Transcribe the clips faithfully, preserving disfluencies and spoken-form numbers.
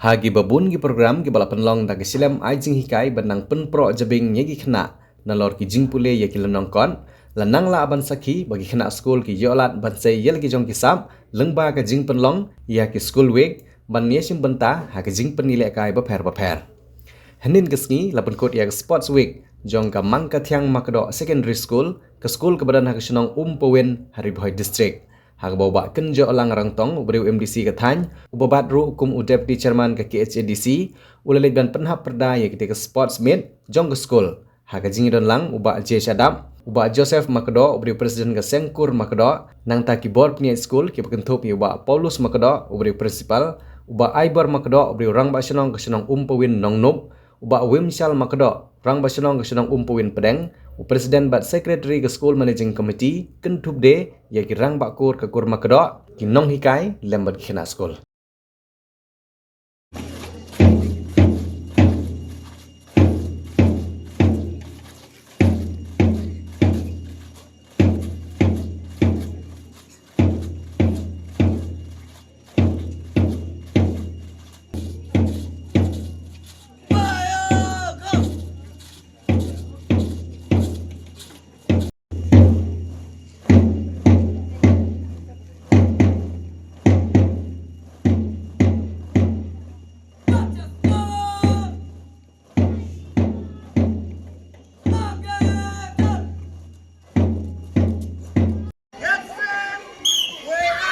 Ha kiba bun ki program kiba la pynlong da ka shlem ai jinghikai ban nang pynproh jabieng ïa ki khynnah nalor ki jingpule ïa ki lynnong kot, la nang lah ban sakhi ba ki khynnah skul ki ïoh lad ban sei ïa la ki jong ki sap lyngba ka jingpynlong ïa ki School Week ban ïashim bynta ha ka jingpynïalehkai bapher bapher. Hynnin ka sngi la pynkut ïa ka Sports Week jong ka Mangkathiang Makdoh Secondary School, ka skul kaba don ha ka shnong Umpawin ha Ri Bhoi District. Ha kaba u Bah Kynjohlang Rangtong, uba dei u M D C ka thaiñ, uba bat ruh kum u Deputy Chairman ka K H A D C, u la leit ban pynhap pyrda ïa kita ka sports meet jong ka skul. Ha ka jingïadon lang u Bah J Shadap, u Bah Joseph Makdoh, uba dei u President ka Seng Kur Makdoh, nangta ki bor pynïaid skul kiba kynthup ïa u Bah Paulus Makdoh, uba dei u Principal, u Bah Aibor Makdoh, uba dei u Rangbah Shnong ka shnong Umpawin Nongnub, u Bah Wimshal Makdoh, Rangbah Shnong ka shnong Umpawin Pdeng, u President bad Secretary ka School Managing Committee, kynthup de ïa ki Rangbah Kur ka Kur Makdoh, ki nonghikai lem bad ki khynnah skul.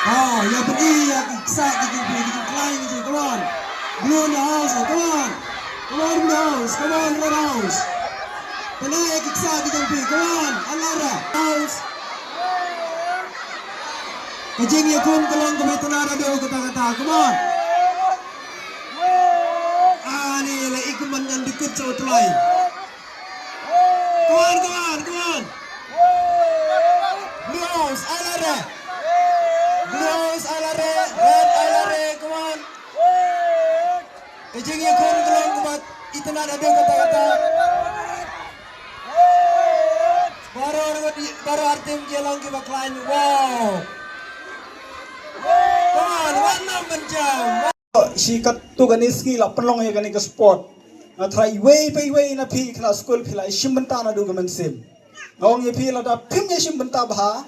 Ah, ïa pynïaid, ïa ki ksa, ki jingpynïaid, ki jingkhlaiñ, ki jing, come on. Blue in the house, come on. Come on, Blue House, come on, Red House. Pynïaid ïa ki ksa, ki jingpynïaid, come on. Alara. House. Ka jingïakhun ka long kaba itynnad haduh katta katta, come on. Ani la ikman ngan dikut sa utlai. Come on, come on, come on. Blue House, ai lare. Blue House, ai lare. Red, ai lare, come on. Ka jingïakhun ka long kaba itynnad haduh katta katta. Baroh, baroh ar team ki long kiba khlaiñ. Wow. Come on, wat nym pynjam. Shi katto katne sngi la pynlong ïa kane ka sport. Nga tharai iwei pa iwei na phi khynnah skul phi la shim bynta naduh ka mynsiem. Nga ong ïa phi lada phim ïashim bynta bha,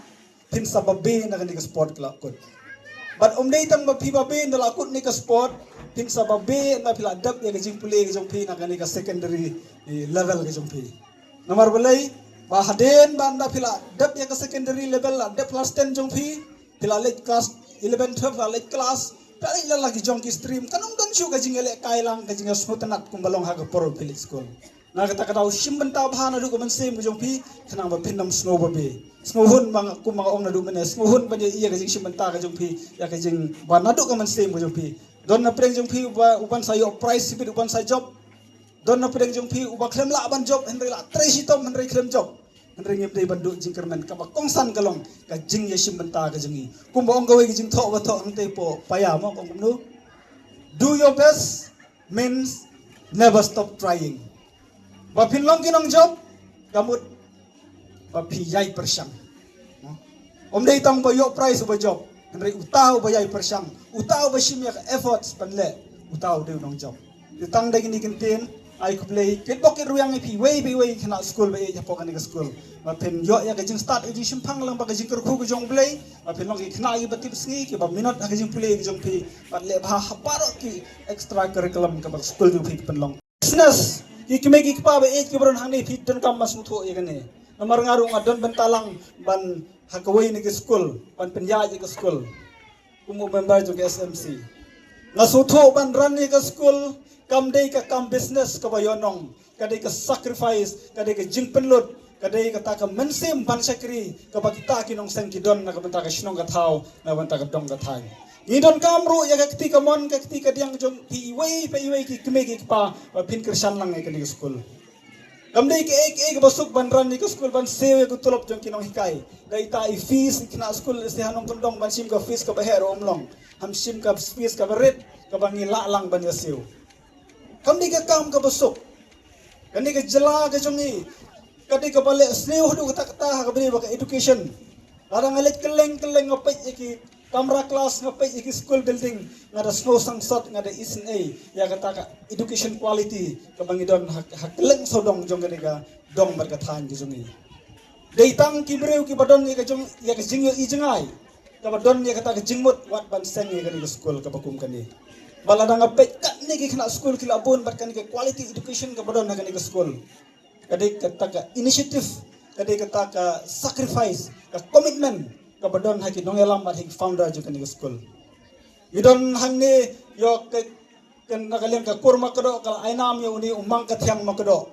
phin sa babe na kane ka sport ka la kut. Bad ym dei tang ba phi babe ynda la kut kane ka sport, phin sa babe ynda phi la dep ïa ka jingpule ka jong phi na kane ka secondary, eh, level ka jong phi. Namar balei, ba hadien ba ynda phi la dep ïa ka secondary level, la dep class ten jong phi, phi la leit class eleven, twelve, la leit class, phi la leit la la ki jong ki stream, kan ym don shuh ka jingïalehkai lang, ka jingïasngewtynnat kumba long ha ka por ba phi leit skul. Na kata ka daw shim bynta bha naduh ka mynsiem ka jong phi, khnang ba phin nym sngew babe. Sngewhun ba nga, kumba nga ong naduh mynne, sngewhun ban ïohi ïa ka jingshim bynta ka jong phi, ïa ka jing ba naduh ka mynsiem ka jong phi. Don na pdeng jong phi uba, uban sa ïoh prize shibit uban sa jop. Don na pdeng jong phi uba khlem lah ban jop, hynrei la trei shitom hynrei khlem jop. Hynrei ngim dei ban duh jingkyrmen, kaba kongsan ka long ka jingïashim bynta ka jong ngi. Kumba ong kawei ka jingthoh ba thoh hangtei hapoh paia, mo, ka ong kumno? Do your best means never stop trying. Ba phin long ki nongjop, ka mut ba phi ïai pyrshang. Ym dei tang ba ïoh prize uba jop, hynrei uta uba ïai pyrshang, uta uba shim ïa ka efforts ban leh, uta u dei u nongjop. Te tang da kine ki ktien, ai khublei, kit bok kit rwiang ïa phi iwei pa iwei khynnah skul ba ïeit hapoh kane ka skul. Ba phin ïoh ïa ka jingstad, ka jingshemphang lyngba ka jingkyrkhu ka jong U Blei, ba phin long ki khynnah kiba tipsngi, kiba minot ha ka jingpule ka jong phi, bad leh bha ha baroh ki extra curriculum kaba ka skul jong phi ka pynlong. Business, ki kmie ki kpa ba ïeit kiba don hangne, phi donkam ban sngewthuh ïa kane. Namar nga ruh nga don bynta lang ban ha kawei na ki skul, ban pynïaid ïa ka skul. Kum u member jong ka S M C, nga sngewthuh ban run ïa ka skul kam dei ka kam business kaba ïohnong, ka dei ka sacrifice, ka dei ka jingpynlut, ka dei kata ka mynsiem ban shakri kaba kita ki nongseng ki don na ka bynta ka shnong ka thaw, na ka bynta ka dong ka thaiñ. Ngi donkam ruh ïa ka kti kamon, ka kti kadiang jong phi iwei pa iwei ki kmie ki kpa ba phin kyrshan lang ïa kane ka skul. Kam dei kaei kaei kaba suk ban run ïa ka skul, ban siew ïa ka tulop jong ki nonghikai. Da ita i fees i khynnah skul, lehse ha nongkyndong ban shim ka fees kaba heh ruh ym long. Ham shim ka fees kaba rit kaba ngi lah lang ban ïa siew. Kam dei ka kam kaba suk. Kane ka jylla ka jong ngi, ka dei kaba leh sniew haduh katta katta ha kaba ïadei bad ka education. Lada nga leit kylleng kylleng nga peit ïa ki Kamra klas nga peit ïa ki school building, nga da sngew sangsot, nga da isynei ïa kata ka education quality kaba ngi don ha, ha kylleng sawdong jong kane ka dong bad ka thaiñ ka jong ngi. Dei tang ki briew kiba don ïa ka jong, ïa ka jingïohi jngai kaba don ïa kata ka jingmut wat ban seng ïa kane ka school kaba kum kane. Ba lada nga peit katne ki khynnah school ki la bun bad kane ka quality education kaba don ha kane ka school. Ka dei kata ka initiative, ka dei kata ka sacrifice, ka commitment kaba don ha ki nongïalam bad ha ki founder jong kane ka school. Ngi don hangne ïoh ka, ka na ka liang ka kur Makdoh ka la ai nam ïa une u Mang Kathiang Makdoh.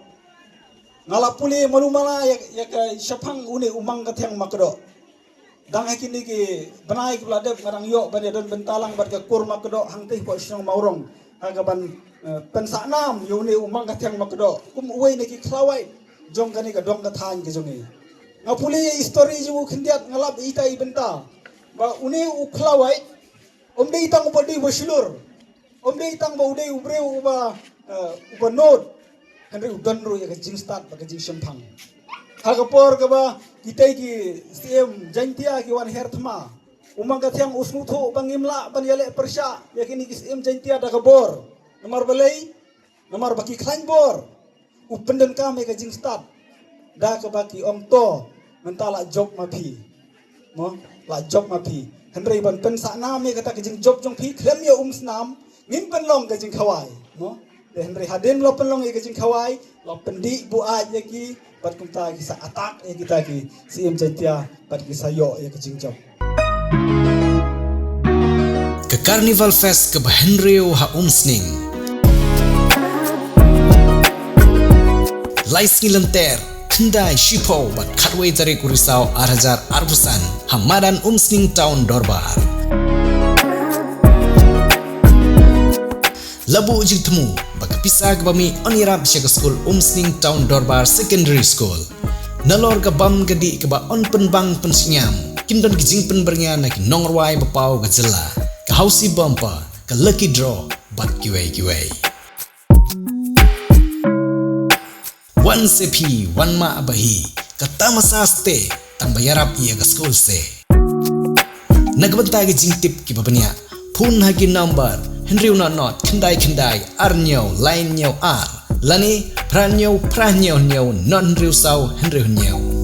Nga la pule malu mala ïa, ïa ka shaphang une u Mang Kathiang Makdoh. Dang ha kine ki bnai kiba la dep nga dang ïoh ban ïadon bynta lang bad ka kur Makdoh hangtei hapoh shnong Mawrong ha kaban, eh, pynsah nam ïa une u Mang Kathiang Makdoh kum uwei na ki khlawait jong kane ka dong ka thaiñ ka jong ngi. Nga pule ïa i story jong u khyndiat, nga lap ïa ita i bynta ba une u khlawait um dei tang uba dei uba shlur. Um dei tang ba u dei u briew uba, eh, uba nud. Hynrei u don ruh ïa ka jingstad bad ka jingshemphang. Ha ka por kaba kitei ki Syiem Jaiñtia ki wan her thma, u Mang Kathiang u sngewthuh ba ngim lah ban ïaleh pyrshah ïa kine ki Syiem Jaiñtia da ka bor. Namar balei? Namar ba ki khlaiñ bor. U pyndonkam ïa ka jingstad da kaba ki ong to, mynta la jop ma phi. Mo, la jop ma phi. Hynrei ban pynsah nam ïa kata ka jingjop jong phi khlem ïa um snam, ngin pynlong ka jingkhawai. Mo, te hynrei hadien la pynlong ïa ka jingkhawai, la pyndih buaid ïa ki, bad kumta ki sa attack ïa kita ki Syiem Jaiñtia, bad ki sa ïoh ïa ka jingjop. Ka Carnival Fest kaba hynriew ha Umsning. Lai sngi lynter, khyndai, shiphew bad khatwei tarik u Risaw ar hajar arphew san ha madan Umsning Town Dorbar. La buh jingthmu ba ka pisa kaba mih yn ïarap sha ka skul Umsning Town Dorbar Secondary School. Nalor ka bam ka dih kaba yn pynbang pynshngaiñ, kin don ki jingpynbyrngia na ki nongrwai ba paw ka jylla, ka Housie Bumper, ka Lucky Draw bad kiwei kiwei. Wan se phi, wan mah ba hi, ka tamasa ste, tang ba ïarap ïa ka skul se. Na ka bynta ka jingtip kiba bniah, phone ha ki number hynriew nod nod khyndai khyndai ar hynñiew lai hynñiew ar, lane phra hynñiew phra hynñiew hynñiew nod hynriew saw hynriew hynñiew.